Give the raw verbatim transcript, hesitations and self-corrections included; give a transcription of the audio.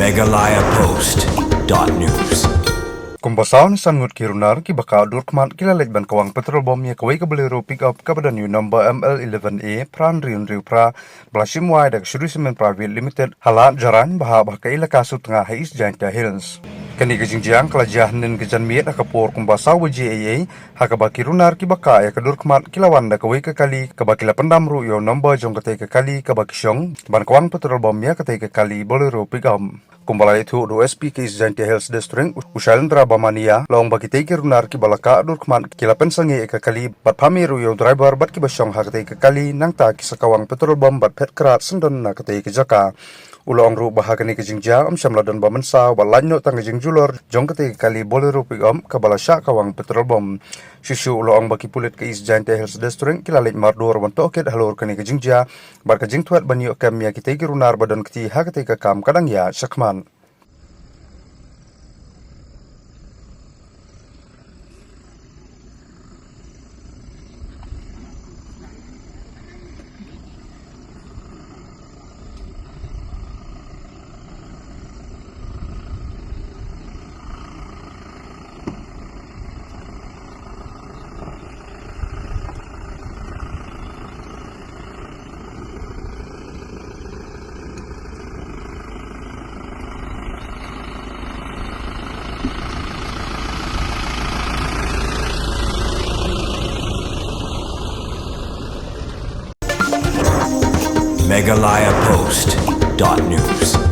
Meghalaya Post dot news. Kumba saw ne san ngut ki runar kiba kah dur khmat ki la leit ban kawang petrol bomb ïa kawei ka Bolero pickup kaba don ïa u number M L eleven A phra hynriew hynriew phra ba la shim wai da ka Shree Cement Private Limited ha Lad Jarain ba hap ha ka Elaka Sutnga ha East Jaintia Hills. Kane ka jingjia ka la jia hynnin ka janmiet ha ka por kumba saw baje eiei, ha kaba ki runar kiba kah ïa ka dur khmat ki la wan da kawei ka kali kaba ki la pyndam ruh ïa u number jong katei ka kali kaba ki shong ban kawang petrol bomb ïa katei ka kali Bolero pickup. Kumba la ïathuh da u S P ka East Jaintia Hills District, u Shailendra Bamania, la ong ba kitei ki runar kiba la kah dur khmat ki la pynsangeh ïa ka kali bad phah mih ruh ïa u driver bad kiba shong ha katei ka kali, nangta ki sa kawang petrol bomb bad phet krad syndon na katei ka jaka. U la ong ruh ba ha kane ka jingjia ym shym la don ba mynsaw bad lait noh tang ka jingjulor jong katei ka kali Bolero pickup kaba la shah kawang petrol bomb. Shuh shuh u la ong ba ki pulit ka East Jaintia Hills District ki la leit mardur ban tohkit halor kane ka jingjia bad ka jingtwad ban ïoh kem ïa kitei ki runar ba don kti ha katei ka kam ka dang ïaid shakhmat. Meghalaya Post dot news.